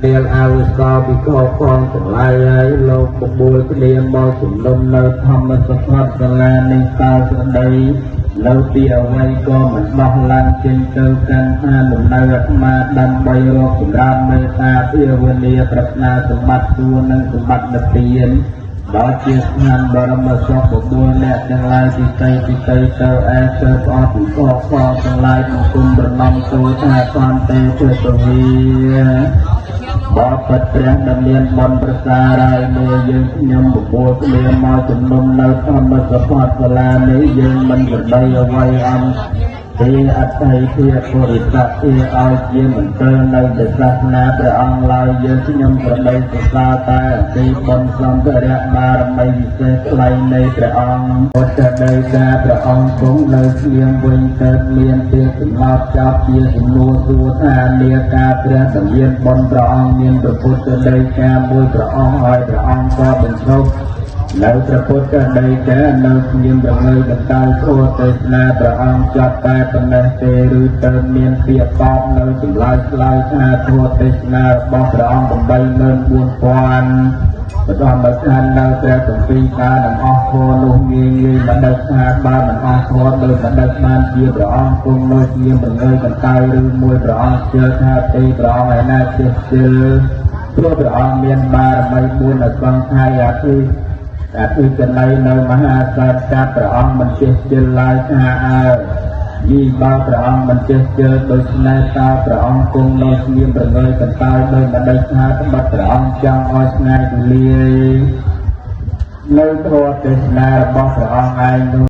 នាលអាវុសោភិក្ខុផងទាំងឡាយហើយលោកបបួលគ្នាមកជំនុំនៅធម្មសភ័តសាលានេះតើស្ដីនៅពីអ្វីក៏មិនដោះឡើងចេញទៅកាន់ឋានលំនៅអាត្មាដើម្បីរកចម្រើនមេត្តាភាវនាប្រាថ្នាសម្បត្តិសួគ៌និងសម្បត្តិនិព្វានដល់ជាស្ថានបរមសុខបបួលអ្នកទាំងឡាយទីតីទីតីទៅឯទៅអស់ពីកកទាំងឡាយបង្គំប្រណម្យទូលថាសន្តិទេពវីបបិទ្ធព្រះដែលមានបុណ្យប្រសារាយមួយយើងខ្ញុំបបួលគ្នាមកជំនុំនៅធម្មសភ័តសាលានេះយើងមិនប្រដីអ្វីអំទេអត្តិភាពុរិស័ទទេឲ្យជាមន្ទិលនៅសាសនាព្រះអង្គឡើយយើងខ្ញុំប្រដីសរសើរតែអំពីបុណ្យសម្ភារៈបារមីវិសេសថ្លៃនៃព្រះអង្គពុទ្ធដីកាព្រះអង្គគង់នៅស្ងៀមវិញកើតមានពាក្យសម្រាប់ចោទជាសំណួរសួរថានាការព្រះដ៏មានបុណ្យព្រះអង្គមានព្រះពុទ្ធដីកាមួយព្រះអង្គហើយព្រះអង្គក៏បញ្ឈប់នៅព្រះពុទ្ធដីកានៅស្ងៀមរងើយកន្តើយធម៌ទេសនាព្រះអង្គចប់តែប៉ុណ្ណេះទេឬទៅមានពាក្យតបនៅចម្លើយឆ្លើយថាធម៌ទេសនារបស់ព្រះអង្គ84000បដមស្ថាននៅព្រះគម្ពីរការនឹងអស់ធម៌នោះងាយងាយមិនដឹងថាបើមិនអស់ធម៌ដោយមិនដឹងបានជាព្រះអង្គគង់នៅស្ងៀមរងើយកន្តើយឬមួយព្រះអង្គជឿថាទេព្រះអង្គឯណាចេះជឿព្រោះព្រះអង្គមានបារមី4អសង្ខ័យអធិអធិកណីនៅមហាសែនកាព្រះអង្គមិនចេះជិលឡើយថាអើយីបើព្រះអង្គមិនចេះជិលដូច្នេះតើព្រះអង្គគង់នៅស្ងៀមរងើយកន្តើយដោយមិនដឹងថាត្បិតព្រះអង្គចង់ឲ្យឆ្ងាយទូលាយនៅធម៌ទេសនារបស់ព្រះអង្គឯងនោះ។